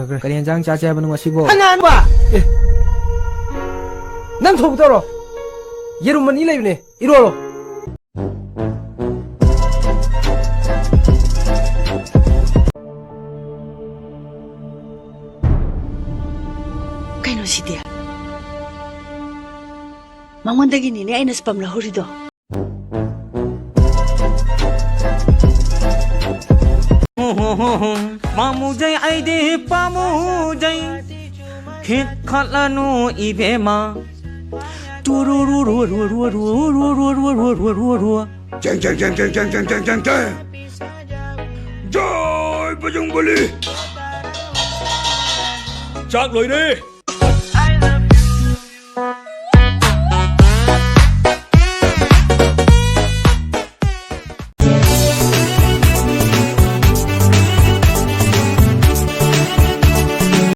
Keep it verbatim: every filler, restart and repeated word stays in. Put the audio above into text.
ꯀꯔꯤ ꯌꯦꯟꯖꯥꯡ ꯆꯥꯁꯦ ꯍꯥꯏꯕꯅꯣ ꯉꯁꯤꯕꯣ? ꯑꯉꯥꯡꯕ! ꯑꯦ! ꯅꯪ ꯊꯣꯛꯄ ꯇꯧꯔꯣ꯫ ꯌꯦꯔꯨꯝ ꯑꯅꯤ ꯂꯩꯕꯅꯦ, ꯏꯔꯣꯜꯂꯣ꯫ ꯀꯩꯅꯣ ꯁꯤꯗꯤ? ꯃꯉꯣꯟꯗꯒꯤꯅꯤꯅꯦ ꯑꯩꯅ ꯁ꯭ꯄꯝ ꯂꯧꯍꯧꯔꯤꯗꯣ꯫ ꯄꯥꯝꯃꯨꯖꯩ, ꯑꯩꯗꯤ ꯄꯥꯝꯃꯨꯖꯩ꯫ ꯈꯤꯠꯈꯠꯂꯅꯨ ꯏꯕꯦꯝꯃ꯫ ꯇꯨꯔꯨꯔꯨꯔꯨꯔꯨꯔꯨꯔꯨꯔꯨꯔꯨꯔꯨꯔꯨꯔꯨ꯫ ꯆꯦꯡ, ꯆꯦꯡ, ꯆꯦꯡ, ꯆꯦꯡ, ꯆꯦꯡ, ꯆꯦꯡ, ꯆꯦꯡ, ꯆꯦꯡ, ꯆꯦꯡ꯫ ꯖꯥꯏ ꯕꯖꯔꯪꯕꯂꯤ꯫ ꯆꯥꯛ ꯂꯣꯏꯔꯦ꯫